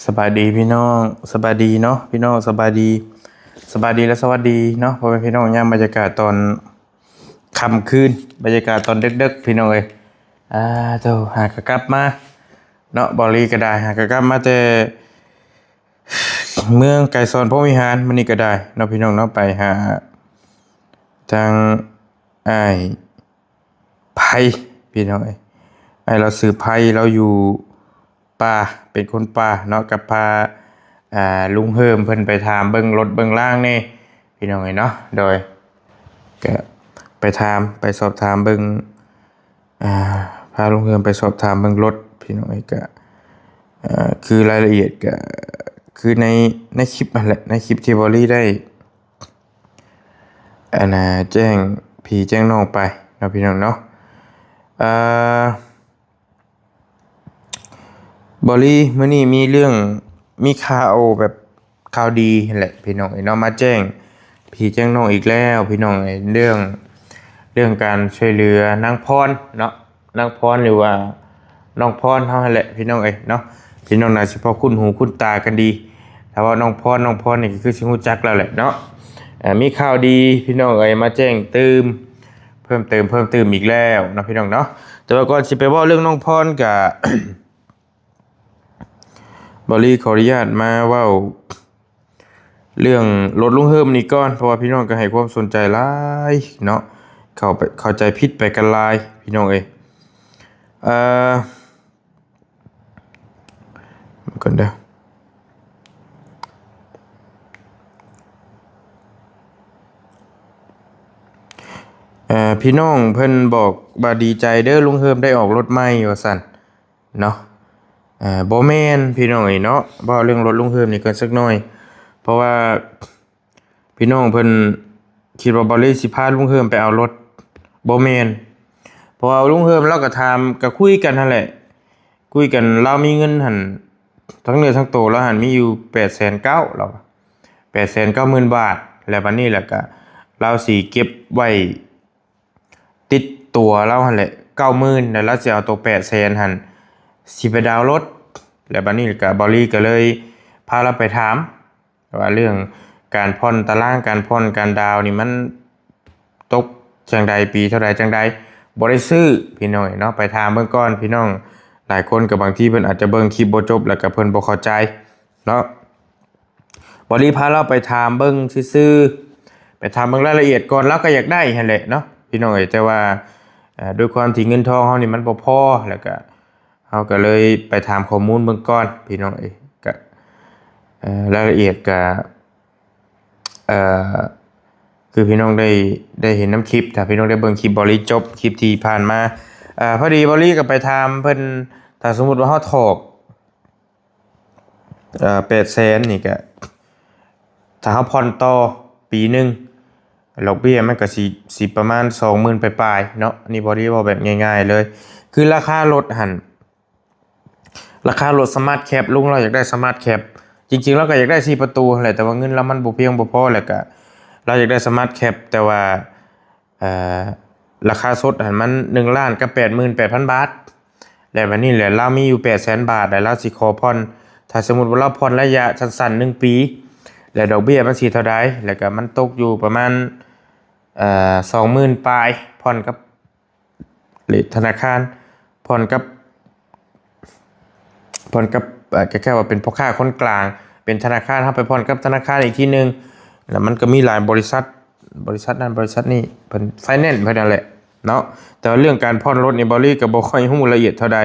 ສະບາຍດີພີ່ນ້ອງ ສະບາຍດີເນາະພີ່ນ້ອງ ສະບາຍດີ ສະບາຍດີ ແລະ ສະຫວັດດີເນາະ ພໍ່ແມ່ພີ່ນ້ອງ ຍາມບັນຍາກາດຕອນຄ່ຳຄືນ ບັນຍາກາດຕອນເດິກໆ ພີ່ນ້ອງເອີຍ. ອາ ໂທ້ ຫາກະກັບມາເນາະ ບ່າວລີກໍໄດ້ ຫາກະກັບມາແຕ່ເມືອງໄກສອນພົມວິຫານ ມື້ນີ້ກໍໄດ້ເນາະ ພີ່ນ້ອງເນາະ ໄປຫາທາງອ້າຍ ໄພ ພີ່ນ້ອງເອີຍ ອ້າຍລາວຊື່ໄພ ລາວຢູ່ປ່າ ເປັນຄົນປ່າເນາະ ກັບພາ ອ່າ ລຸງເຮີມເພິ່ນໄປຖາມເບິ່ງລົດເບິ່ງລາງແດ່ ພີ່ນ້ອງເອີຍເນາະ. ໂດຍ ກະໄປຖາມ ໄປສອບຖາມເບິ່ງ ອ່າ ພາລຸງເຮີມໄປສອບຖາມເບິ່ງລົດ ພີ່ນ້ອງເອີຍ ກະ ອ່າ ຄືລາຍລະອຽດກະຄືໃນ ໃນຄລິບຫັ້ນແຫຼະ ໃນຄລິບທີ່ບ່າວລີໄດ້ ອັນນ່າ ແຈ້ງພີ່ແຈ້ງນ້ອງໄປເນາະ ພີ່ນ້ອງເນາະ. ອ່າ ບ່າວລີ ມື້ນີ້ມີເລື່ອງ ມີຂ່າວແບບຂ່າວດີຫັ້ນແຫຼະ ພີ່ນ້ອງເອີຍເນາະ ມາແຈ້ງພີ່ແຈ້ງນ້ອງອີກແລ້ວ ພີ່ນ້ອງເອີຍ ເລື່ອງ ເລື່ອງການຊ່ວຍເຫຼືອນາງພອນເນາະ ນາງພອນ ຫຼືວ່ານ້ອງພອນເຮົາຫັ້ນແຫຼະ ພີ່ນ້ອງເອີຍເນາະ. ພີ່ນ້ອງໜ້າຊິພໍຄຸ້ນຫູຄຸ້ນຕາກັນດີ ຖ້າວ່ານ້ອງພອນ ນ້ອງພອນນີ້ກໍຄືຊິຮູ້ຈັກແລ້ວແຫຼະເນາະ. ເອີ ມີຂ່າວດີພີ່ນ້ອງເອີຍ ມາແຈ້ງຕື່ມ ເພີ່ມເຕີມ ເພີ່ມຕື່ມອີກແລ້ວເນາະ ພີ່ນ້ອງເນາະ. ແຕ່ວ່າກ່ອນຊິໄປເວົ້າເລື່ອງນ້ອງພອນ ກະ ບ່າວລີຂໍອະນຸຍາດມາເວົ້າ ເລື່ອງລົດລຸງເຮີມນີ້ກ່ອນ ເພາະວ່າພີ່ນ້ອງກໍໃຫ້ຄວາມສົນໃຈຫຼາຍເນາະ ເຂົ້າໄປ ເຂົ້າໃຈຜິດໄປກັນຫຼາຍ ພີ່ນ້ອງເອີຍ. ເອີ ມາກ່ອນເດີ ເອີ ພີ່ນ້ອງເພິ່ນບອກວ່າ ດີໃຈເດີ ລຸງເຮີມໄດ້ອອກລົດໃໝ່ ວ່າຊັ້ນ ເນາະ. ເອີ ບໍ່ແມ່ນພີ່ນ້ອງເອີຍເນາະ ເວົ້າເລື່ອງລົດລຸງເຮີມນີ້ກ່ອນສັກໜ້ອຍ ເພາະວ່າພີ່ນ້ອງເພິ່ນຄິດວ່າບ່າວລີຊິພາລຸງເຮີມໄປເອົາລົດ ບໍ່ແມ່ນ ເພາະວ່າລຸງເຮີມລາວກໍຖາມ ກໍຄຸຍກັນຫັ້ນແຫຼະ ຄຸຍກັນ ລາວມີເງິນຫັ້ນ ທັງເນື້ອທັງໂຕລາວຫັ້ນມີຢູ່ແປດແສນເກົ້າ ລາວ ແປດແສນເກົ້າໝື່ນບາດ ແລ້ວບັດນີ້ແລ້ວກໍລາວຊິເກັບໄວ້ ຕິດຕົວລາວຫັ້ນແຫຼະເກົ້າໝື່ນ ແລ້ວລາວຊິເອົາໂຕແປດແສນຫັ້ນ ຊິໄປດາວລົດ. ແລ້ວບັດນີ້ກໍ ບ່າວລີກໍເລີຍພາລາວໄປຖາມວ່າ ເລື່ອງການຜ່ອນຕາລາງ ການຜ່ອນ ການດາວນີ້ ມັນຕົກຈັ່ງໃດ ປີເທົ່າໃດຈັ່ງໃດ. ບໍ່ໄດ້ຊື້ ພີ່ນ້ອງເນາະ ໄປຖາມເບິ່ງກ່ອນ ພີ່ນ້ອງຫຼາຍຄົນກໍບາງທີເພິ່ນອາດຈະເບິ່ງຄລິບບໍ່ຈົບ ແລ້ວກໍເພິ່ນບໍ່ເຂົ້າໃຈເນາະ. ບ່າວລີພາລາວໄປຖາມເບິ່ງຊື່ໆ ໄປຖາມເບິ່ງລາຍລະອຽດກ່ອນ ລາວກໍຢາກໄດ້ຫັ້ນແຫຼະເນາະ ພີ່ນ້ອງເອີຍ ແຕ່ວ່າ ເອີ ດ້ວຍຄວາມທີ່ເງິນທອງເຮົານີ້ມັນບໍ່ພໍ ແລ້ວກໍເຮົາກໍເລີຍໄປຖາມຂໍ້ມູນເບິ່ງກ່ອນ ພີ່ນ້ອງເອີຍ. ກໍ ເອີ ລາຍລະອຽດກໍ ເອີ ຄືພີ່ນ້ອງໄດ້ ໄດ້ເຫັນນຳຄລິບ ຖ້າພີ່ນ້ອງໄດ້ເບິ່ງຄລິບບ່າວລີຈົບ ຄລິບທີ່ຜ່ານມາ ເອີ ພໍດີບ່າວລີກໍໄປຖາມເພິ່ນ ຖ້າສົມມຸດວ່າເຮົາຖອກ ເອີ ແປດແສນນີ້ກະ ຖ້າເຮົາຜ່ອນຕໍ່ປີໜຶ່ງ ດອກເບ້ຍມັນກະຊິ ຊິປະມານສອງໝື່ນປາຍໆເນາະ. ນີ້ບໍ່ໄດ້ເວົ້າແບບງ່າຍໆເລີຍ ຄືລາຄາລົດຫັ້ນ ລາຄາລົດສະມາດແຄັບ ລຸງລາວຢາກໄດ້ສະມາດແຄັບ ຈິງໆລາວກະຢາກໄດ້ສີ່ປະຕູຫັ້ນແຫຼະ ແຕ່ວ່າເງິນລາວມັນບໍ່ພຽງບໍ່ພໍ ແລ້ວກະລາວຢາກໄດ້ສະມາດແຄັບ ແຕ່ວ່າ ເອີ ລາຄາສົດຫັ້ນມັນໜຶ່ງລ້ານກັບແປດໝື່ນແປດພັນບາດ ແລ້ວບັດນີ້ແຫຼະ ລາວມີຢູ່ແປດແສນບາດ ແລ້ວລາວຊິຂໍຜ່ອນ ຖ້າສົມມຸດວ່າລາວຜ່ອນໄລຍະສັ້ນໆໜຶ່ງປີ ແລ້ວດອກເບ້ຍມັນຊິເທົ່າໃດ ແລ້ວກະມັນຕົກຢູ່ປະມານ ເອີ ສອງໝື່ນປາຍ ຜ່ອນກັບເລດທະນາຄານ ຜ່ອນກັບ ຜ່ອນກັບ ເອີ ຄ້າຍໆວ່າເປັນພໍ່ຄ້າຄົນກາງ ເປັນທະນາຄານ ເຮົາໄປຜ່ອນກັບທະນາຄານອີກທີໜຶ່ງ ແລ້ວມັນກໍມີຫຼາຍບໍລິສັດ ບໍລິສັດນັ້ນບໍລິສັດນີ້ ເພິ່ນໄຟແນນເພິ່ນນັ້ນແຫຼະເນາະ. ແຕ່ວ່າເລື່ອງການຜ່ອນລົດນີ້ ບ່າວລີກໍບໍ່ຄ່ອຍຮູ້ລະອຽດເທົ່າໃດ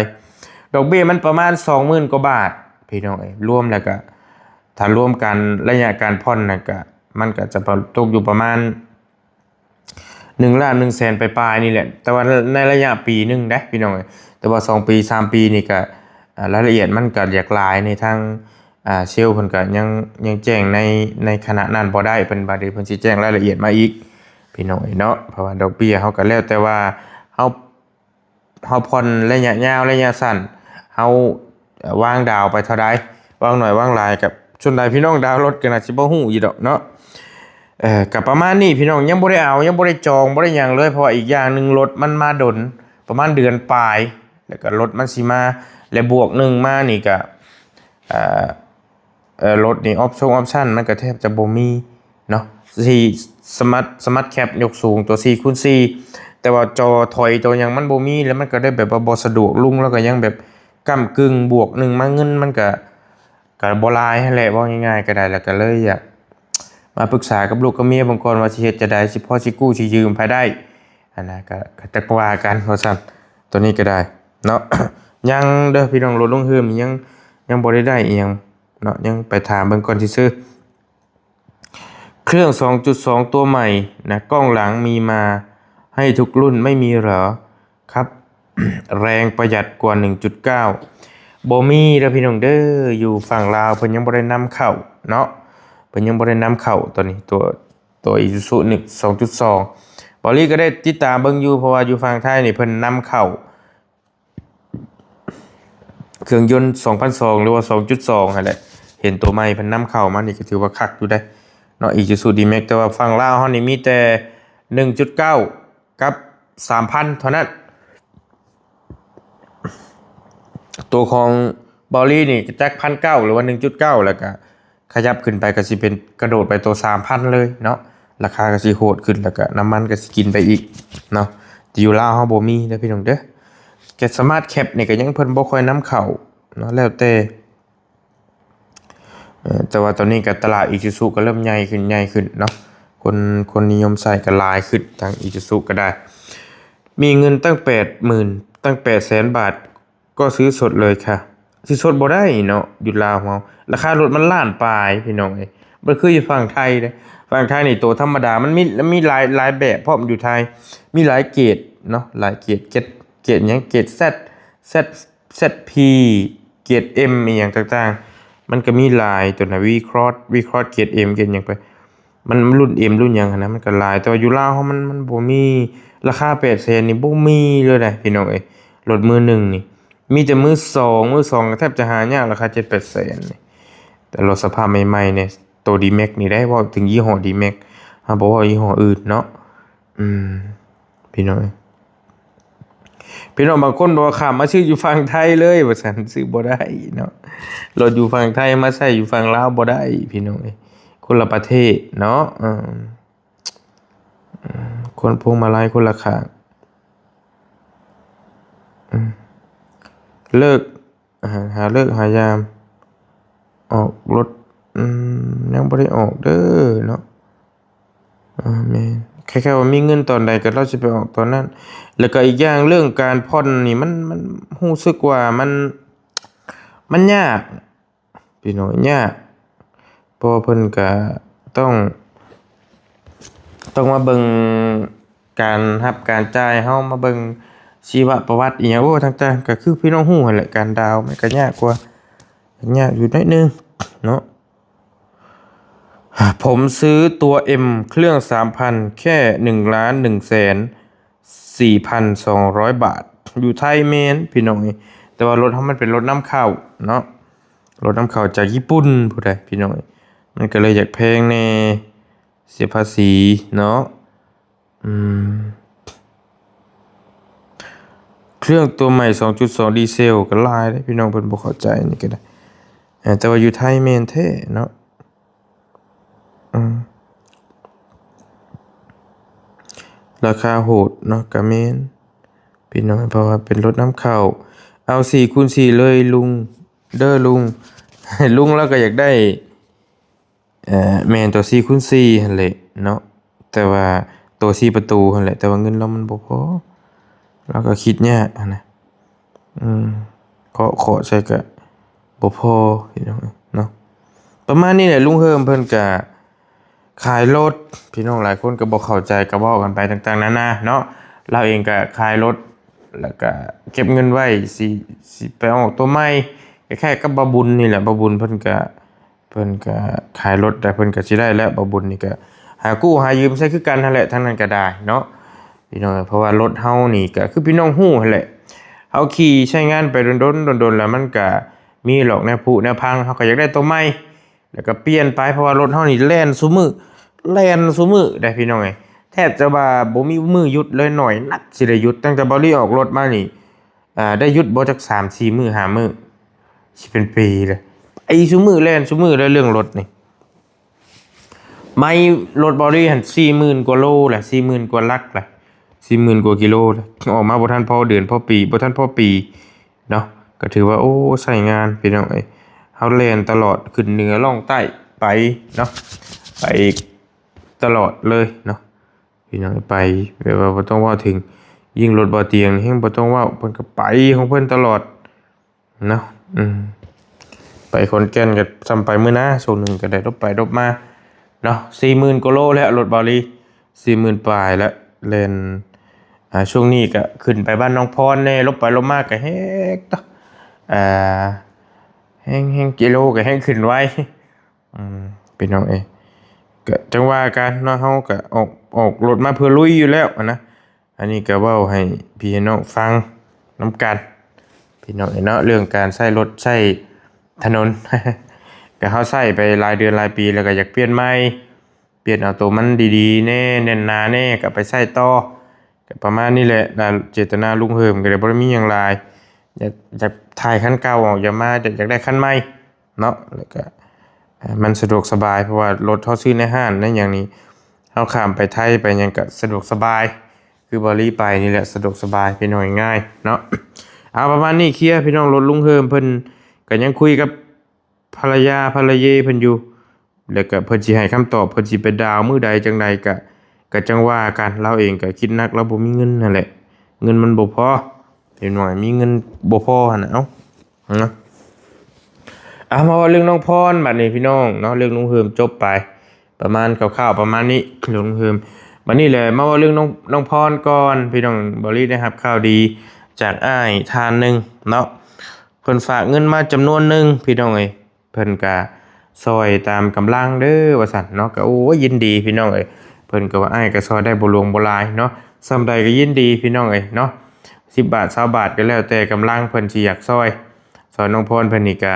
ດອກເບ້ຍມັນປະມານສອງໝື່ນກວ່າບາດ ພີ່ນ້ອງເອີຍ ລວມແລ້ວກໍ ຖ້າລວມກັນໄລຍະການຜ່ອນນັ້ນກໍ ມັນກໍຈະຕົກຢູ່ປະມານ ໜຶ່ງລ້ານໜຶ່ງແສນປາຍໆນີ້ແຫຼະ ແຕ່ວ່າໃນໄລຍະປີໜຶ່ງເດ້ພີ່ນ້ອງເອີຍ ແຕ່ວ່າສອງປີສາມປີນີ້ກະ ອາ ລາຍລະອຽດມັນກະຢາກຫຼາຍ ໃນທາງ ອາ ເຊວເພິ່ນກະຍັງ ຍັງແຈ້ງໃນ ໃນຂະນະນັ້ນບໍ່ໄດ້ ເພິ່ນວ່າດຽວເພິ່ນຊິແຈ້ງລາຍລະອຽດມາອີກ ພີ່ນ້ອງເອີຍເນາະ. ເພາະວ່າດອກເບ້ຍເຮົາກະແລ້ວແຕ່ວ່າເຮົາ ເຮົາຜ່ອນໄລຍະຍາວໄລຍະສັ້ນ ເຮົາວາງດາວໄປເທົ່າໃດ ວາງໜ້ອຍວາງຫຼາຍ ກັບສ່ວນຫຼາຍພີ່ນ້ອງດາວລົດກໍໜ້າຊິບໍ່ຮູ້ຢູ່ດອກເນາະ. ເອີ ກໍປະມານນີ້ພີ່ນ້ອງ ຍັງບໍ່ໄດ້ເອົາ ຍັງບໍ່ໄດ້ຈອງ ບໍ່ໄດ້ຫຍັງເລີຍ ເພາະວ່າອີກຢ່າງໜຶ່ງລົດມັນມາດົນ ປະມານເດືອນປາຍ ແລ້ວກໍລົດມັນຊິມາ ແລະບວກໜຶ່ງມານີ້ກໍ ເອີ ເອີ ລົດນີ້ ອອບຊົງ ອອບຊັນ ມັນກໍແທບຈະບໍ່ມີເນາະ ສີ່ ສະມາດ ສະມາດແຄັບຍົກສູງ ຕົວສີ່ຄູນສີ່ ແຕ່ວ່າຈໍຖອຍ ຕົວຫຍັງມັນບໍ່ມີ ແລ້ວມັນກໍໄດ້ແບບວ່າບໍ່ສະດວກ ລຸງລາວກໍຍັງແບບກ້ຳກຶ່ງ ບວກໜຶ່ງມາ ເງິນມັນກໍ ກໍບໍ່ຫຼາຍຫັ້ນແຫຼະ ເວົ້າງ່າຍໆກໍໄດ້ ແລ້ວກໍເລີຍຢາກມາປຶກສາກັບລູກກັບເມຍເບິ່ງກ່ອນວ່າຊິເຮັດຈັ່ງໃດ ຊິພໍຊິກູ້ຊິຢືມໃຜໄດ້ຫັ້ນນະ ກໍ ກໍຈັກວ່າກັນວ່າຊັ້ນ ຕົວນີ້ກໍໄດ້ເນາະ ຍັງເດີພີ່ນ້ອງ ລົດລຸງເຮີມນີ້ຍັງ ຍັງບໍ່ໄດ້ໄດ້ອີ່ຫຍັງເນາະ ຍັງໄປຖາມເບິ່ງກ່ອນຊື່ໆ. เครื่อง สองจุดสอง ตัวใหม่นะ กล้องหลังมีมาให้ทุกรุ่น ไม่มีเหรอครับ แรงประหยัดกว่า หนึ่งจุดเก้า บ่มีเด้อพี่น้องเด้อ อยู่ฝั่งลาวเพิ่นยังบ่ได้นำเข้าเนาะ เพิ่นยังบ่ได้นำเข้าตอนนี้ ตัว ตัว Isuzu หนึ่ง สองจุดสอง บ่าวลีก็ได้ติดตามเบิ่งอยู่ เพราะว่าอยู่ฝั่งไทยนี่เพิ่นนำเข้า เครื่องยนต์ สองพันสอง หรือว่า สองจุดสอง หั่นแหละ เห็นตัวใหม่เพิ่นนำเข้ามานี่ก็ถือว่าคักอยู่เด้เนาะ Isuzu D-Max แต่ว่าฝั่งลาวเฮานี่มีแต่ หนึ่งจุดเก้า กับ สามพัน เท่านั้น ตัวของบ่าวลีนี่จัก พันเก้า หรือว่า หนึ่งจุดเก้า แล้วก็ ขยับขึ้นไปก็สิเป็นกระโดดไปตัว สามพัน เลยเนาะ ราคาก็สิโหดขึ้น แล้วก็น้ำมันก็สิกินไปอีกเนาะ แต่อยู่ลาวเฮาบ่มีเด้อพี่น้องเด้อ แก๊สสมาร์ทแคปนี่ก็ยังเพิ่นบ่ค่อยนำเข้าเนาะ แล้วแต่ เอ่อ แต่ว่าตอนนี้ก็ตลาด Isuzu ก็เริ่มใหญ่ขึ้น ใหญ่ขึ้นเนาะ คน คนนิยมใช้ก็หลายขึ้น ทาง Isuzu ก็ได้ มีเงินตั้ง แปดหมื่น ตั้ง แปดแสน บาท ก็ซื้อสดเลยค่ะ ซื้อสดบ่ได้เนาะ อยู่ลาวเฮา ราคารถมันล้านปลายพี่น้องเอ้ย บ่คืออยู่ฝั่งไทยเด้ ฝั่งไทยนี่โตธรรมดา มันมี มีหลาย หลายแบบพร้อมอยู่ไทย มีหลายเกรดเนาะ หลายเกรด เกรด เกรดหยัง เกรด Z Z ZP เกรด M อีหยังต่างๆ มันก็มีหลาย ตัวน่ะ V-Cross V-Cross เกรด M เกรดหยังไป มัน มันรุ่น M รุ่นหยังหั้นนะ มันก็หลาย แต่ว่าอยู่ลาวเฮามัน มันบ่มี ราคา แปดแสน นี่บ่มีเลยเด้พี่น้องเอ้ย รถมือหนึ่งนี่ มีแต่มือสอง มือสองก็แทบจะหายาก ราคา เจ็ดแปดแสน นี่ แต่รถสภาพใหม่ๆ เนี่ย ตัว D-Max นี่ได้ เว้าถึงยี่ห้อ D-Max เฮาบ่เว้ายี่ห้ออื่นเนาะ อืม พี่น้องเอ้ย พี่น้องบางคนบอกว่า "ข้ามมาซื้ออยู่ฝั่งไทยเลย" ว่าซั่น ซื้อบ่ได้เนาะ รถอยู่ฝั่งไทยมาใช้อยู่ฝั่งลาวบ่ได้ พี่น้องเอ้ย คนละประเทศเนาะ เออ อืม คนพวงมาลัยคนละข้าง อืม เลิก หา หาเลิกหายาม ออกรถ อืม ยังบ่ได้ออกเด้อเนาะ อ่า แม่น คล้ายๆว่ามีเงินตอนใดก็ลาวสิไปออกตอนนั้น แล้วก็อีกอย่างเรื่องการผ่อนนี่มัน มันรู้สึกว่ามัน มันยาก พี่น้อง ยาก เพราะว่าเพิ่นก็ต้อง ต้องมาเบิ่งการรับการจ่าย เฮามาเบิ่งชีวประวัติอีหยัง โอ้ ต่างๆ ก็คือพี่น้องรู้หั่นแหละ การดาวน์มันก็ยากกว่า ยากอยู่หน่อยหนึ่งเนาะ ผมซื้อตัว M เครื่อง สามพัน แค่ หนึ่งล้านหนึ่งแสนสี่พันสองร้อย บาท อยู่ไทยแม่น พี่น้องเอ้ย แต่ว่ารถเฮามันเป็นรถนำเข้าเนาะ รถนำเข้าจากญี่ปุ่นพู้นใด๋ พี่น้องเอ้ย มันก็เลยอยากแพงแหน่ เสียภาษีเนาะ อืม เครื่องตัวใหม่ สองจุดสอง ดีเซล ก็หลายเด้ พี่น้องเพิ่นบ่เข้าใจนี่ก็ได้ เอ่อ แต่ว่าอยู่ไทยแม่นแท้เนาะ อืม ราคาโหดเนาะ ก็แม่น พี่น้อง เพราะว่าเป็นรถนำเข้า เอา สี่คูณสี่ เลยลุง เด้อลุง ลุงลาวก็อยากได้ เอ่อ แม่นตัว สี่คูณสี่ หั่นแหละเนาะ แต่ว่าตัวสี่ประตูหั่นแหละ แต่ว่าเงินลาวมันบ่พอ ลาวก็คิดยากหั้นนะ อืม เคาะ เคาะใส่ก็บ่พอ พี่น้องเนาะ ประมาณนี้แหละ ลุงเฮิมเพิ่นก็ขายรถ พี่น้องหลายคนก็บ่เข้าใจ ก็เว้ากันไปต่างๆ นานาเนาะ ลาวเองก็ขายรถ แล้วก็เก็บเงินไว้ สิ สิไปออกตัวใหม่ คล้ายๆ กับบ่าวบุญนี่แหละ บ่าวบุญเพิ่นก็ เพิ่นก็ขายรถ แต่เพิ่นก็สิได้แล้ว บ่าวบุญนี่ก็หากู้หายืมใช้คือกันหั้นแหละ ทางนั้นก็ได้เนาะ พี่น้อง เพราะว่ารถเฮานี่ก็คือพี่น้องฮู้หั้นแหละ เฮาขี่ใช้งานไปโดนๆ โดนๆ แล้วมันก็มีหลอกแนวผุแนวพัง เฮาก็อยากได้ตัวใหม่ แล้วก็เปลี่ยนไป เพราะว่ารถเฮานี่แล่นซุมื้อ แล่นซุมื้อได้พี่น้องเอ้ย แทบจะว่าบ่มีมื้อหยุดเลย น้อยนักสิได้หยุด ตั้งแต่บ่าวลีออกรถมานี่ อ่า ได้หยุดบ่จักสามสี่มื้อห้ามื้อ สิเป็นปีเลย ອີ່ຊຸມື້ແລ່ນຊຸມື້ແລ້ວເລື່ອງລົດນີ້ ໄມລົດເບົາລີຫັ້ນສີ່ໝື່ນກວ່າໂລແຫຼະ ສີ່ໝື່ນກວ່າຫຼັກແຫຼະ ສີ່ໝື່ນກວ່າກິໂລແຫຼະ ອອກມາບໍ່ທັນພໍເດືອນພໍປີ ບໍ່ທັນພໍປີເນາະ ກໍຖືວ່າ ໂອ້ ໃຊ້ງານພີ່ນ້ອງເອີຍ ເຮົາແລ່ນຕະຫຼອດ ຂຶ້ນເໜືອລ່ອງໃຕ້ໄປເນາະ ໄປຕະຫຼອດເລີຍເນາະ ພີ່ນ້ອງເອີຍ ໄປແບບວ່າບໍ່ຕ້ອງເວົ້າເຖິງ ຍິ່ງລົດເບົາຕຽງແຮງບໍ່ຕ້ອງເວົ້າ ເພິ່ນກໍໄປຂອງເພິ່ນຕະຫຼອດ ເນາະ ອືມ ໄປຂອນແກ່ນກໍຊ່ຳໄປມື້ນາ ຊ່ວງໜຶ່ງກໍໄດ້ລົບໄປລົບມາເນາະ ສີ່ໝື່ນກວ່າໂລແລ້ວ ລົດເບົາລີ ສີ່ໝື່ນປາຍແລ້ວ ແລ່ນ ອ່າ ຊ່ວງນີ້ກໍຂຶ້ນໄປບ້ານໜອງພອນແດ່ ລົບໄປລົບມາກໍແຮງ ອ່າ ແຮງ ແຮງ ກິໂລກໍແຮງຂຶ້ນໄວ ອືມ ພີ່ນ້ອງເອີຍ ກໍຈັ່ງວ່າກັນເນາະ ເຮົາກໍອອກ ອອກລົດມາເພື່ອລຸຍຢູ່ແລ້ວຫັ້ນນະ ອັນນີ້ກໍເວົ້າໃຫ້ພີ່ໃຫ້ນ້ອງຟັງນຳກັນ ພີ່ນ້ອງເອີຍເນາະ ເລື່ອງການໃຊ້ລົດໃຊ້ຖະໜົນ ກໍເຮົາໃຊ້ໄປຫຼາຍເດືອນຫຼາຍປີແລ້ວ ກໍຢາກປ່ຽນໃໝ່ ປ່ຽນເອົາໂຕມັນດີໆແດ່ ແໜ້ນໜາແດ່ ກໍໄປໃຊ້ຕໍ່ ກໍປະມານນີ້ແຫຼະ ເຈດຕະນາລຸງເຮີມກໍໄດ້ ບໍ່ໄດ້ມີຫຍັງຫຼາຍ ຢາກ ຢາກຖ່າຍຄັນເກົ່າອອກ ຢາກມາ ຢາກ ຢາກໄດ້ຄັນໃໝ່ ເນາະ ແລ້ວກະ ເອີ່ ມັນສະດວກສະບາຍ ເພາະວ່າລົດເຮົາຊື້ໃນຮ້ານໃນຫຍັງນີ້ ເຮົາຂ້າມໄປໄທໄປຫຍັງກະສະດວກສະບາຍ ຄືເບົາລີໄປນີ້ແຫຼະ ສະດວກສະບາຍ ພີ່ນ້ອງ ງ່າຍເນາະ ເອົາ ປະມານນີ້ ເຄຍ ພີ່ນ້ອງ ລົດລຸງເຮີມເພິ່ນກະຍັງຄຸຍກັບພັນລະຍາ ພັນລະເຍເພິ່ນຢູ່ ແລ້ວກະເພິ່ນຊິໃຫ້ຄຳຕອບ ເພິ່ນຊິໄປດາວມື້ໃດຈັ່ງໃດກະ ກະຈັ່ງວ່າກັນ ລາວເອງກະຄິດໜັກ ລາວບໍ່ມີເງິນຫັ້ນແຫຼະ ເງິນມັນບໍ່ພໍ ເປັນຫຍັງ ມີເງິນບໍ່ພໍຫັ້ນນະ ເອົ້າ ເນາະ ອ່ະ ມາເວົ້າເລື່ອງນ້ອງພອນບາດນີ້ພີ່ນ້ອງເນາະ ເລື່ອງລຸງເຮີມຈົບໄປ ປະມານຄ່າວໆປະມານນີ້ເລື່ອງລຸງເຮີມ ບາດນີ້ແຫຼະ ມາເວົ້າເລື່ອງນ້ອງ ນ້ອງພອນກ່ອນ ພີ່ນ້ອງ ເບົາລີໄດ້ຮັບຂ່າວດີຈາກອ້າຍທ່ານໜຶ່ງເນາະ ເພິ່ນຝາກເງິນມາຈຳນວນໜຶ່ງ ພີ່ນ້ອງເອີຍ ເພິ່ນກະຊ່ອຍຕາມກຳລັງເດີວ່າຊັ້ນເນາະ ກະ ໂອ້ຍ ຍິນດີພີ່ນ້ອງເອີຍ ເພິ່ນກະວ່າ ອ້າຍກະຊ່ອຍໄດ້ບໍ່ຫຼວງບໍ່ຫຼາຍເນາະ ສ່ຳໃດກະຍິນດີພີ່ນ້ອງເອີຍເນາະ ສິບບາດ ຊາວບາດ ກະແລ້ວແຕ່ກຳລັງເພິ່ນຊິຢາກຊ່ອຍ ຊ່ອຍນ້ອງພອນເພິ່ນນີ້ກະ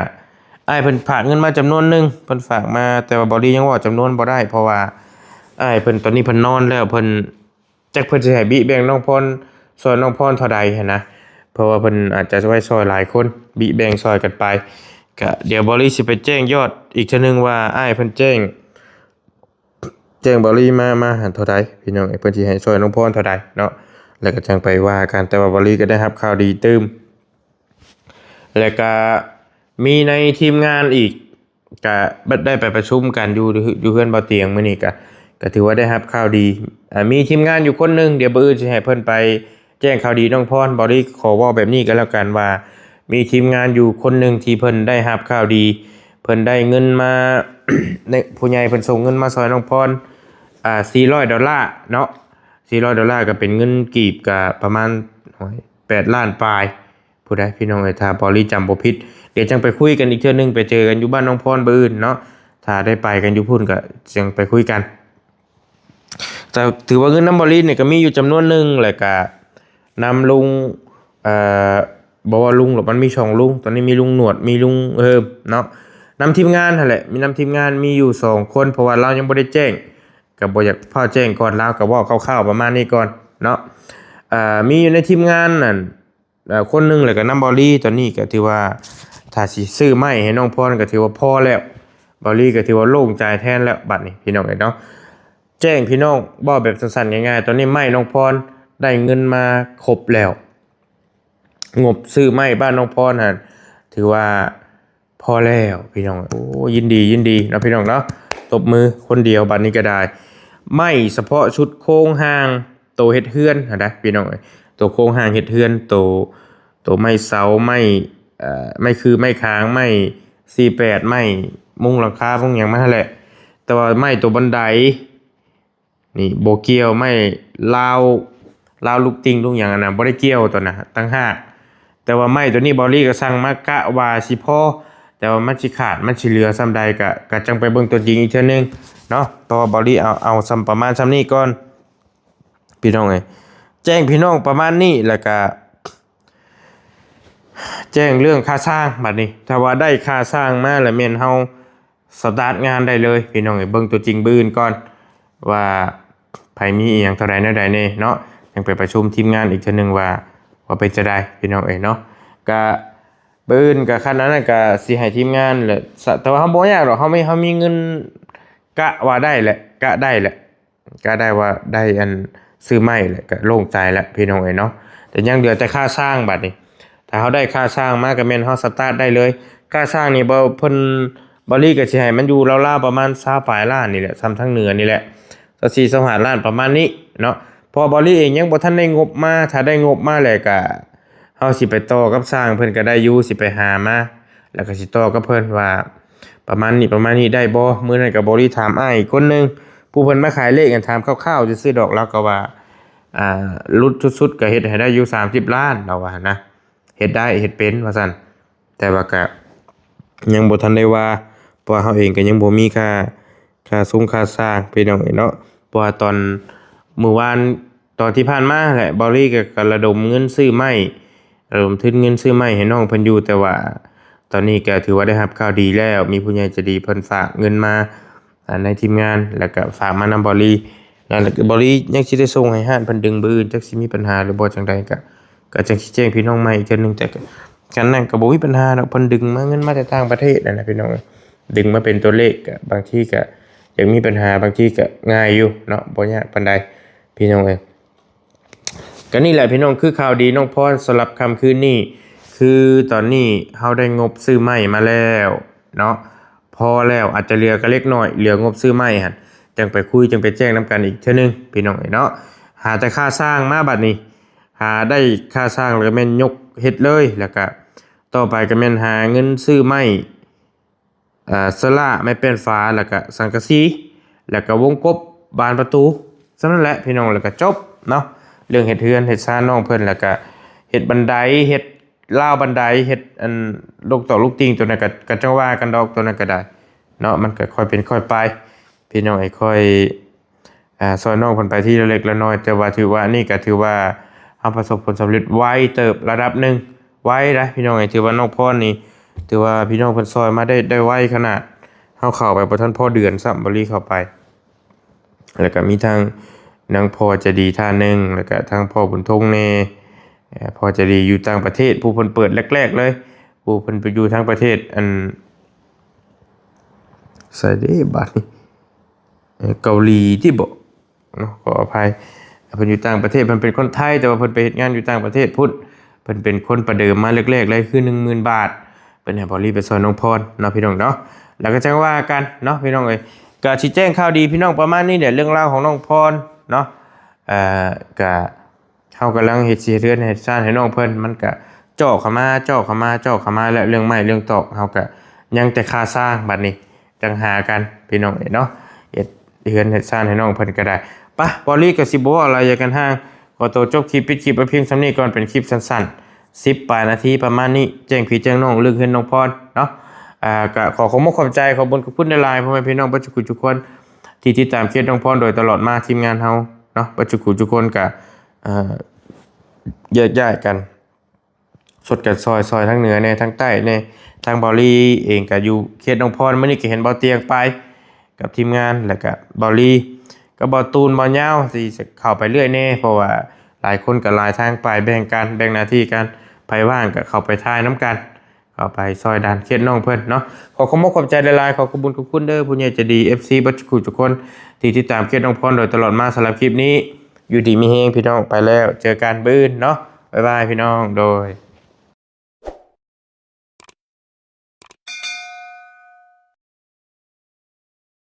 ອ້າຍເພິ່ນຝາກເງິນມາຈຳນວນໜຶ່ງ ເພິ່ນຝາກມາ ແຕ່ວ່າເບົາລີຍັງເວົ້າຈຳນວນບໍ່ໄດ້ ເພາະວ່າອ້າຍເພິ່ນຕອນນີ້ເພິ່ນນອນແລ້ວ ເພິ່ນ ຈັກເພິ່ນຊິໃຫ້ບິແບ່ງນ້ອງພອນ ຊ່ອຍນ້ອງພອນເທົ່າໃດຫັ້ນນະ ເພາະວ່າເພິ່ນອາດຈະໄວ້ຊ່ອຍຫຼາຍຄົນ ບິແບ່ງຊ່ອຍກັນໄປ ກະດຽວເບົາລີຊິໄປແຈ້ງຍອດອີກເທື່ອໜຶ່ງວ່າ ອ້າຍເພິ່ນແຈ້ງ ແຈ້ງເບົາລີມາ ມາຫັ້ນເທົ່າໃດ ພີ່ນ້ອງເອີຍ ເພິ່ນຊິໃຫ້ຊ່ອຍນ້ອງພອນເທົ່າໃດເນາະ ແລ້ວກະຈັ່ງໄປວ່າກັນ ແຕ່ວ່າເບົາລີກະໄດ້ຮັບຂ່າວດີຕື່ມ ແລ້ວກະມີໃນທີມງານອີກ ກະໄດ້ໄປປະຊຸມກັນຢູ່ ຢູ່ເຮືອນເບົາຕຽງມື້ນີ້ ກະ ກະຖືວ່າໄດ້ຮັບຂ່າວດີ ອ່າ ມີທີມງານຢູ່ຄົນໜຶ່ງ ດຽວມື້ອື່ນຊິໃຫ້ເພິ່ນໄປແຈ້ງຂ່າວດີນ້ອງພອນ ເບົາລີຂໍເວົ້າແບບນີ້ກໍແລ້ວກັນວ່າ ມີທີມງານຢູ່ຄົນໜຶ່ງທີ່ເພິ່ນໄດ້ຮັບຂ່າວດີ ເພິ່ນໄດ້ເງິນມາ ໃນ ຜູ້ໃຫຍ່ເພິ່ນສົ່ງເງິນມາຊ່ອຍນ້ອງພອນ ອ່າ ສີ່ຮ້ອຍໂດລາເນາະ ສີ່ຮ້ອຍໂດລາ ກໍເປັນເງິນກີບ ກໍປະມານ ໂອ້ຍ ແປດລ້ານປາຍ ຜູ້ໃດພີ່ນ້ອງເອີຍ ຖ້າເບົາລີຈຳບໍ່ຜິດ ດຽວຈັ່ງໄປຄຸຍກັນອີກເທື່ອໜຶ່ງ ໄປເຈີກັນຢູ່ບ້ານນ້ອງພອນມື້ອື່ນເນາະ ຖ້າໄດ້ໄປກັນຢູ່ພຸ້ນກໍຈັ່ງໄປຄຸຍກັນ ແຕ່ຖືວ່າເງິນນຳເບົາລີນີ້ກໍມີຢູ່ຈຳນວນໜຶ່ງ ແລ້ວກໍນຳລຸງ ເອີ ບໍ່ວ່າລຸງດອກ ມັນມີສອງລຸງ ຕອນນີ້ມີລຸງໜວດ ມີລຸງເຮີມເນາະ ນຳທີມງານຫັ້ນແຫຼະ ມີນຳທີມງານ ມີຢູ່ສອງຄົນ ເພາະວ່າລາວຍັງບໍ່ໄດ້ແຈ້ງ ກໍບໍ່ຢາກຟ້າວແຈ້ງກ່ອນ ລາວກໍເວົ້າຄ່າວໆປະມານນີ້ກ່ອນເນາະ ເອີ ມີຢູ່ໃນທີມງານນັ້ນ ເອີ ຄົນໜຶ່ງ ແລ້ວກໍນຳເບົາລີ ຕອນນີ້ກໍຖືວ່າ ຖ້າຊິຊື້ໄມ້ໃຫ້ນ້ອງພອນກໍຖືວ່າພໍແລ້ວ ເບົາລີກໍຖືວ່າໂລ່ງໃຈແທນແລ້ວ ບັດນີ້ພີ່ນ້ອງເອີຍເນາະ ແຈ້ງພີ່ນ້ອງເວົ້າແບບສັ້ນໆງ່າຍໆ ຕອນນີ້ໄມ້ນ້ອງພອນໄດ້ເງິນມາຄົບແລ້ວ ງົບຊື້ໄມ້ບ້ານນ້ອງພອນຫັ້ນ ຖືວ່າພໍແລ້ວພີ່ນ້ອງ ໂອ້ ຍິນດີ ຍິນດີເນາະພີ່ນ້ອງເນາະ ຕົບມືຄົນດຽວ ບັດນີ້ກໍໄດ້ ໄມ້ສະເພາະຊຸດໂຄງຮ່າງ ໂຕເຮັດເຮືອນຫັ້ນນະພີ່ນ້ອງເອີຍ ໂຕໂຄງຮ່າງເຮັດເຮືອນ ໂຕ ໂຕໄມ້ເສົາ ໄມ້ ເອີ ໄມ້ຄື ໄມ້ຄາງ ໄມ້ສີ່ແປດ ໄມ້ມຸງຫຼັງຄາ ມຸງຫຍັງມັນຫັ້ນແຫຼະ ແຕ່ວ່າໄມ້ໂຕບັນໄດນີ້ບໍ່ກ່ຽວ ໄມ້ລາວ ລາວລຸກຕິ່ງລຸກຫຍັງຫັ້ນນະ ບໍ່ໄດ້ກ່ຽວໂຕນັ້ນຕ່າງຫາກ ແຕ່ວ່າໄມ້ໂຕນີ້ເບົາລີກໍສັ່ງມາກະວ່າຊິພໍ ແຕ່ວ່າມັນຊິຂາດ ມັນຊິເຫຼືອສ່ຳໃດ ກະ ກະຈັ່ງໄປເບິ່ງຕົວຈິງອີກເທື່ອໜຶ່ງເນາະ ແຕ່ວ່າເບົາລີເອົາ ເອົາສ່ຳ ປະມານສ່ຳນີ້ກ່ອນ ພີ່ນ້ອງເອີຍ ແຈ້ງພີ່ນ້ອງປະມານນີ້ ແລ້ວກະແຈ້ງເລື່ອງຄ່າຊ່າງ ບັດນີ້ ຖ້າວ່າໄດ້ຄ່າຊ່າງມາ ແລ້ວແມ່ນເຮົາສະຕາດງານໄດ້ເລີຍ ພີ່ນ້ອງເອີຍ ເບິ່ງຕົວຈິງມື້ອື່ນກ່ອນ ວ່າໃຜມີອີ່ຫຍັງເທົ່າໃດແນວໃດແດ່ເນາະ ຍັງໄປປະຊຸມທີມງານອີກເທື່ອໜຶ່ງວ່າ ວ່າເປັນຈັ່ງໃດ ພີ່ນ້ອງເອີຍເນາະ ກະ ມື້ອື່ນກໍ ຄັນອັນນັ້ນກໍຊິໃຫ້ທີມງານແຫຼະ ສະ ແຕ່ວ່າເຮົາບໍ່ຍາກດອກ ເຮົາມີ ເຮົາມີເງິນ ກະວ່າໄດ້ແຫຼະ ກະໄດ້ແຫຼະ ກະໄດ້ວ່າໄດ້ອັນຊື້ໄມ້ແຫຼະ ກະໂລ່ງໃຈແຫຼະພີ່ນ້ອງເອີຍເນາະ. ແຕ່ຍັງເຫຼືອແຕ່ຄ່າຊ່າງບັດນີ້ ຖ້າເຮົາໄດ້ຄ່າຊ່າງມາກໍແມ່ນເຮົາສະຕາດໄດ້ເລີຍ. ຄ່າຊ່າງນີ້ບໍ່ ເພິ່ນ ບ່າວລີກໍຊິໃຫ້ມັນຢູ່ລາວໆປະມານຊາວປາຍລ້ານນີ້ແຫຼະ ສ່ຳທາງເໜືອນີ້ແຫຼະ ຊາວສີ່ ຊາວຫ້າລ້ານປະມານນີ້ເນາະ. ເພາະວ່າບ່າວລີເອງຍັງບໍ່ທັນໄດ້ງົບມາ ຖ້າໄດ້ງົບມາແລ້ວກໍ ເຮົາຊິໄປຕໍ່ກັບຊ່າງເພິ່ນກໍໄດ້ຢູ່ ຊິໄປຫາມາ ແລ້ວກໍຊິຕໍ່ກັບເພິ່ນວ່າປະມານນີ້ ປະມານນີ້ໄດ້ບໍ່. ມື້ນັ້ນກໍບ່າວລີຖາມອ້າຍອີກຄົນໜຶ່ງ ຜູ້ເພິ່ນມາຂາຍເລກ ອັນຖາມຄ່າວໆຊື່ໆດອກ ລາວກໍວ່າ ອ່າ ຫຼຸດສຸດໆກໍເຮັດໃຫ້ໄດ້ຢູ່ສາມສິບລ້ານ ລາວວ່າຫັ້ນນະ ເຮັດໄດ້ ເຮັດເປັນວ່າຊັ້ນ. ແຕ່ວ່າກະຍັງບໍ່ທັນໄດ້ວ່າ ເພາະວ່າເຮົາເອງກໍຍັງບໍ່ມີຄ່າ ຄ່າຊົງຄ່າຊ່າງພີ່ນ້ອງເອີຍເນາະ. ເພາະວ່າຕອນມື້ວານ ຕອນທີ່ຜ່ານມາແຫຼະ ບ່າວລີກໍ ກໍລະດົມເງິນຊື້ໄມ້ ລະດົມທຶນເງິນຊື້ໄມ້ໃຫ້ນ້ອງເພິ່ນຢູ່ ແຕ່ວ່າຕອນນີ້ກໍຖືວ່າໄດ້ຮັບຂ່າວດີແລ້ວ ມີຜູ້ໃຫຍ່ໃຈດີເພິ່ນຝາກເງິນມາ ອ່າ ໃນທີມງານ ແລ້ວກໍຝາກມານຳບ່າວລີ ແລ້ວກໍບ່າວລີຍັງຊິໄດ້ສົ່ງໃຫ້ຮ້ານເພິ່ນດຶງມື້ອື່ນ ຈັກຊິມີບັນຫາຫຼືບໍ່ຈັ່ງໃດ ກໍ ກໍຈັ່ງຊິແຈ້ງພີ່ນ້ອງໃໝ່ອີກເທື່ອໜຶ່ງ. ແຕ່ກໍ ຄັນນັ້ນກໍບໍ່ມີບັນຫາດອກ ເພິ່ນດຶງມາເງິນມາແຕ່ຕ່າງປະເທດນັ້ນນະພີ່ນ້ອງ ດຶງມາເປັນຕົວເລກ ກໍບາງທີກໍຍັງມີບັນຫາ ບາງທີກໍງ່າຍຢູ່ເນາະ ບໍ່ຍາກປານໃດພີ່ນ້ອງເອີຍ. ກໍນີ້ແຫຼະພີ່ນ້ອງ ຄືຂ່າວດີນ້ອງພອນສຳລັບຄ່ຳຄືນນີ້ ຄືຕອນນີ້ເຮົາໄດ້ງົບຊື້ໄມ້ມາແລ້ວເນາະ ພໍແລ້ວ ອາດຈະເຫຼືອກໍເລັກນ້ອຍ ເຫຼືອງົບຊື້ໄມ້ຫັ້ນ ຈັ່ງໄປຄຸຍ ຈັ່ງໄປແຈ້ງນຳກັນອີກເທື່ອໜຶ່ງພີ່ນ້ອງເອີຍເນາະ. ຫາແຕ່ຄ່າຊ່າງມາບັດນີ້ ຫາໄດ້ຄ່າຊ່າງແລ້ວກໍແມ່ນຍົກເຮັດເລີຍ ແລ້ວກໍຕໍ່ໄປກໍແມ່ນຫາເງິນຊື້ໄມ້ ເອີ ເຊີລ່າ ໄມ້ແປ້ນຝາ ແລ້ວກໍສັງກະສີ ແລ້ວກໍວົງກົບບານປະຕູ ສ່ຳນັ້ນແຫຼະພີ່ນ້ອງ ແລ້ວກໍຈົບເນາະ. ເລື່ອງເຮັດເຮືອນເຮັດຊານນ້ອງເພິ່ນ ແລ້ວກໍເຮັດບັນໄດ ເຮັດລາວບັນໄດ ເຮັດອັນລູກຕອກລູກຕິ່ງ ໂຕນັ້ນກໍ ກໍຈັ່ງວ່າກັນດອກ ໂຕນັ້ນກໍໄດ້ເນາະ ມັນກໍຄ່ອຍເປັນຄ່ອຍໄປພີ່ນ້ອງເອີຍ ຄ່ອຍ ອ່າ ຊ່ອຍນ້ອງເພິ່ນໄປທີລະເລັກລະນ້ອຍ ແຕ່ວ່າຖືວ່າ ອັນນີ້ກໍຖືວ່າເຮົາປະສົບຜົນສຳເລັດໄວເຕີບລະດັບໜຶ່ງ ໄວໄດ໋ພີ່ນ້ອງເອີຍ. ຖືວ່ານ້ອງພອນນີ້ ຖືວ່າພີ່ນ້ອງເພິ່ນຊ່ອຍມາໄດ້ ໄດ້ໄວຂະໜາດ ເຮົາເຂົ້າໄປບໍ່ທັນພໍເດືອນຊ້ຳ ບ່າວລີເຂົ້າໄປ ແລ້ວກໍມີທັງນາງພໍ່ໃຈດີທ່ານໜຶ່ງ ແລ້ວກໍທັງພໍ່ບຸນທົງແດ່ ເອີ ພໍ່ໃຈດີຢູ່ຕ່າງປະເທດ ຜູ້ເພິ່ນເປີດແລກໆເລີຍ ຜູ້ເພິ່ນໄປຢູ່ທາງປະເທດ ອັນ ໃສເດ້ບາດນີ້ ເອີ ເກົາຫຼີຕິບໍເນາະ ຂໍອະໄພ ເພິ່ນຢູ່ຕ່າງປະເທດ ເພິ່ນເປັນຄົນໄທ ແຕ່ວ່າເພິ່ນໄປເຮັດງານຢູ່ຕ່າງປະເທດພຸ້ນ ເພິ່ນເປັນຄົນປະເດີມມາແລກໆເລີຍ ຄືໜຶ່ງໝື່ນບາດ ເພິ່ນໃຫ້ບ່າວລີໄປຊ່ອຍນ້ອງພອນເນາະ ພີ່ນ້ອງເນາະ. ແລ້ວກໍຈັ່ງວ່າກັນເນາະ ພີ່ນ້ອງເອີຍ ກໍຊິແຈ້ງຂ່າວດີພີ່ນ້ອງປະມານນີ້ແຫຼະ ເລື່ອງລາວຂອງນ້ອງພອນເນາະ. ເອີ ກໍ ເຮົາກຳລັງເຮັດ ຊິເຮັດເຮືອນເຮັດຊານໃຫ້ນ້ອງເພິ່ນ ມັນກະເຈາະເຂົ້າມາ ເຈາະເຂົ້າມາ ເຈາະເຂົ້າມາ ແລະ ເລື່ອງໄມ້ເລື່ອງຕອກ ເຮົາກະຍັງແຕ່ຄ່າສ້າງ ບັດນີ້ຈັ່ງຫາກັນ ພີ່ນ້ອງເອີຍເນາະ. ເຮັດເຮືອນເຮັດຊານໃຫ້ນ້ອງເພິ່ນກໍໄດ້. ປະ ບ່າວລີກໍຊິບໍ່ເວົ້າຫຼາຍຢາກກັນຫ່າງ ຂໍໂຕຈົບຄລິບ ປິດຄລິບໄວ້ພຽງສ່ຳນີ້ກ່ອນ ເປັນຄລິບສັ້ນໆ ສິບປາຍນາທີປະມານນີ້ ແຈ້ງພີ່ແຈ້ງນ້ອງເລື່ອງເຮືອນນ້ອງພອນເນາະ. ອ່າ ກໍຂໍຂອບອົກຂອບໃຈ ຂອບບຸນຂອບຄຸນຫຼາຍໆ ພໍ່ແມ່ພີ່ນ້ອງເບິດທຸກຜູ້ທຸກຄົນ ທີ່ຕິດຕາມເຂດນ້ອງພອນໂດຍຕະຫຼອດມາ ທີມງານເຮົາເນາະ ເບິດທຸກຜູ້ທຸກຄົນກໍ ເອີ ແຍກຍ້າຍກັນ ຊົດກັນຊ່ອຍ ຊ່ອຍທາງເໜືອແດ່ ທາງໃຕ້ແດ່. ທາງບ່າວລີເອງກໍຢູ່ເຂດໜອງພອນ ມື້ນີ້ກໍເຫັນບ່າວຕຽງໄປກັບທີມງານ ແລ້ວກໍບ່າວລີກັບບ່າວຕູນ ບ່າວຍາວ ທີ່ຈະເຂົ້າໄປເລື້ອຍແດ່ ເພາະວ່າຫຼາຍຄົນກໍຫຼາຍທາງໄປ ແບ່ງກັນ ແບ່ງໜ້າທີ່ກັນ ໃຜວ່າງກໍເຂົ້າໄປຖ່າຍນຳກັນ ເຂົ້າໄປຊ່ອຍດັນເຂດນ້ອງເພິ່ນເນາະ. ຂໍຂອບອົກຂອບໃຈຫຼາຍໆ ຂໍຂອບບຸນຂອບຄຸນເດີ ຜູ້ໃຫຍ່ໃຈດີ ເອັຟຊີ ເບິດທຸກຜູ້ທຸກຄົນ ທີ່ຕິດຕາມເຂດນ້ອງພອນໂດຍຕະຫຼອດມາ. ສຳລັບຄລິບນີ້ ຢູ່ດີມີແຮງພີ່ນ້ອງ ໄປແລ້ວ ເຈີກັນມື້ອື່ນເນາະ ບາຍບາຍພີ່ນ້ອງ ໂດຍ.